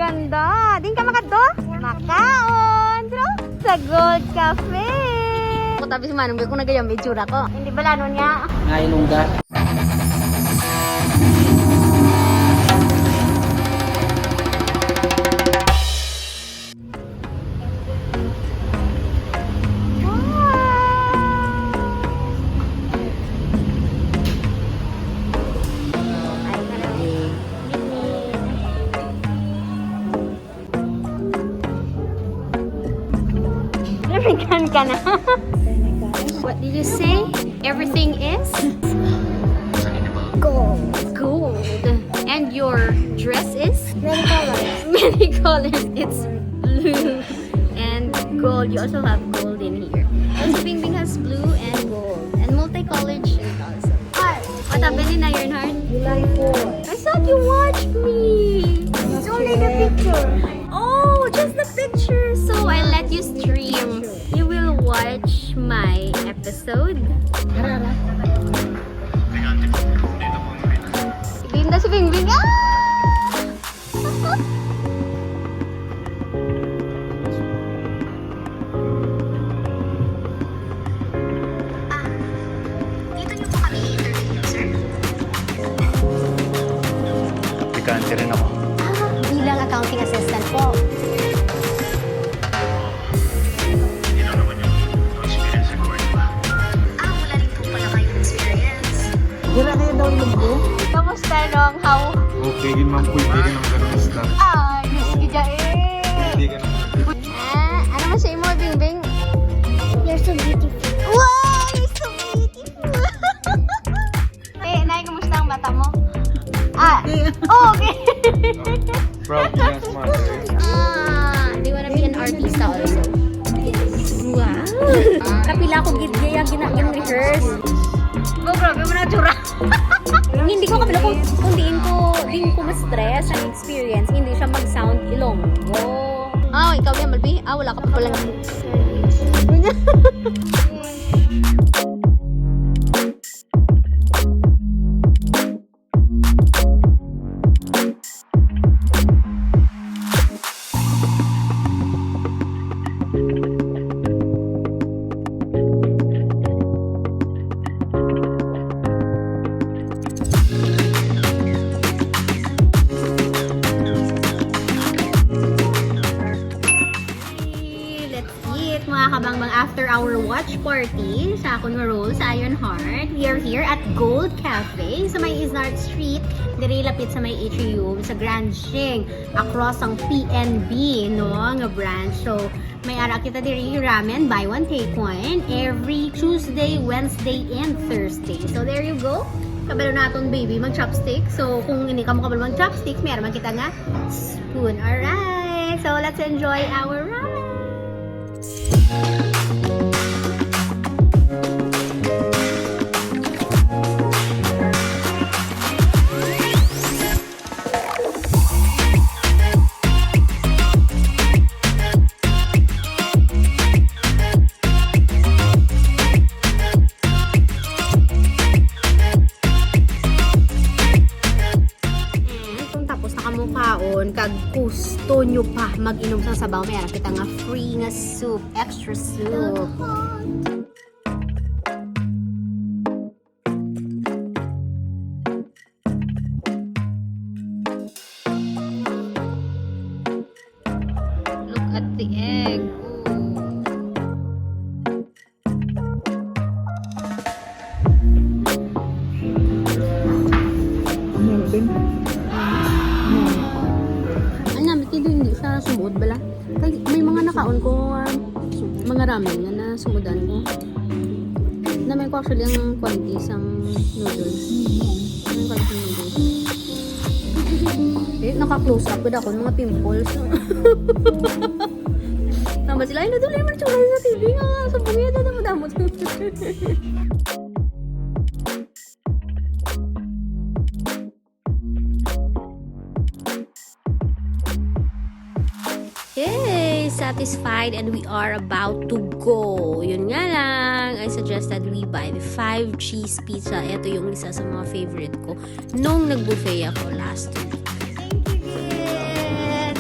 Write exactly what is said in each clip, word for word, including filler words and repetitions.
Ganda! Din ka makadto? Makaon! Bro, sa Gold Cafe! Kung tabi si Manong Bek, kung nagayam, itsura ko. Hindi bala, ano niya? Nga ilongga. American ka na. What did you say? Everything is gold. Gold. And your dress is many colors. Many colors. It's blue and gold. You also have gold in here. And si Bingbing has blue and gold. And multicolored shirt also. What happened in Ironheart? July four. I thought you watched me. It's only the picture. Oh, just the picture. So I'll let you stream. You will watch my episode. Ara, ara. Linda si Bingbing. Ah! Ah, dito niyo po kami i-interview, sir? Aplikante rin ako. Ah, bilang accounting assistant po. Hindi lang naman yung experience required ba? Ah, wala rin po pala kayong experience. Dira kayo daw yung Kamusta, Nong? How? Okay, yun, ma'am. Pwede ka naman ganun, staff. Ah, yes, gida eh. Pwede ka naman. Ah, ano man sa imo, Bingbing? You're so beautiful. Wow, you're so beautiful. Eh, Nay, kumusta ang mata mo? Ah, okay. Oh, okay. Proud ka na sa mother. Ah, do you wanna be an artista also? Wow. Kapila ko gid gaya gina gin rehearse. Go, grabe mo na tsura. Hindi ko kabalo kung, kung diin ko, diin ko ma-stress ang experience, hindi siya mag-sound Ilonggo. Ah, ikaw yan, Malbi? Ah, wala ka pa pala. Let's eat, mga kabangbang, after our watch party sa akon nga role sa Ironheart. We are here at Gold Cafe sa may Iznard Street, diri lapit sa may atrium sa Grand Shing, across sang P N B, no, nga branch. So, may ara kita diri ramen, buy one, take one, every Tuesday, Wednesday, and Thursday. So, there you go. Kabalo naton, baby, mag-chopstick. So, kung hindi ka mo kabalo mag-chopstick, meron man kita nga spoon. Alright, so let's enjoy our ramen. Mm, kung tapos na kamo kaon, kag gusto nyo pa mag-inom sa sabaw, may ara kita nga free nga soup, extra soup. Look at the egg. Ooh. Ano din? Ang namit kay hindi siya sumuod bala. Kay may mga nakaon ko, ah, mga ramen nga nasumudan ko. Naman ko actually ang quality sang noodles. Ang quality ng noodles. Eh, naka-close up gud ako ng mga pimples. Tama sila, ay, nadulay man tsura sa T V nga, sa bungya, na madamot. Yay! Satisfied, and we are about to go. Yun nga lang, I suggest that we buy the five cheese pizza. Ito yung isa sa mga favorite ko nung nag-buffet ako last week. Thank you, Gid.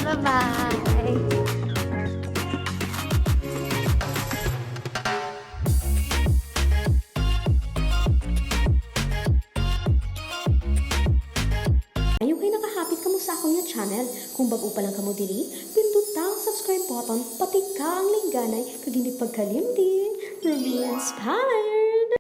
channel. Kung bag-o pa lang kamo diri, pinduta ang subscribe button, pati ka ang lingganay, kag hindi pagkalimti, remain inspired!